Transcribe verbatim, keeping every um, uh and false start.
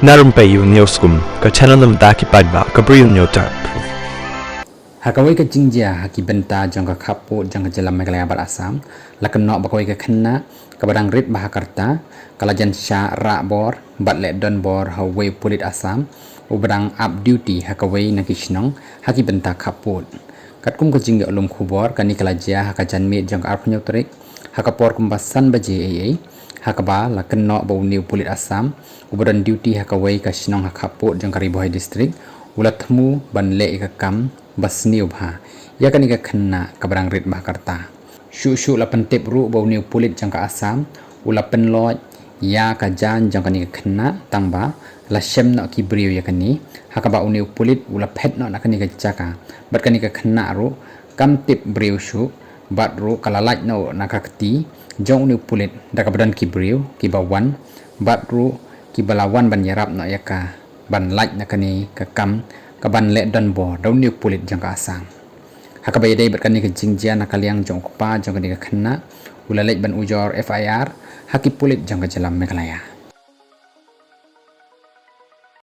Na rympei ïa u News Kum, ka channel na bynta ki paidbah, ka Bri u News Tap. Ha kawei ka jingjia ha ki bynta jong ka khappud jong ka jylla Meghalaya bad Assam, la kynnoh ba kawei ka khynnah kaba dang rit bha ha ka rta ka la jan shah rah bor bad leh donbor ha uwei u pulit Assam uba dang ap duty ha kawei na ki shnong ha ki bynta khappud. Katkum ka jingïohlum khubor, kane ka la jia ha ka janmiet jong ka arphew hynñiew tarik ha ka por kumba san baje eiei, ha kaba la kynnoh ba une u pulit Assam uba don duty ha kawei ka shnong ha khappud jong ka Ri Bhoi District u la thmu ban leh ïa ka kam ba sniew bha ïa kane ka khynnah kaba dang rit bha ha ka rta. Shuh shuh la pyntip ruh ba une u pulit jong ka Assam u la pynlait ïa ka jaiñ jong kane ka khynnah, tangba la shem noh ki briew ïa kane, ha kaba une u pulit u la phet noh na kane ka jaka bad kane ka khynnah ruh kam tip briew shuh, bad ruh ka la lait noh na ka kti jong une u pulit da kaba don ki briew kiba wan, bad ruh kiba la wan ban ïarap noh ïa ka ban lait na kane ka kam kaban leh donbor da une u pulit jong ka Assam. Ha kaba ïadei bad kane ka jingjia, na ka liang jong u kpa jong kane ka khynnah u la leit ban ujor F I R ha ki pulit jong ka jylla Meghalaya.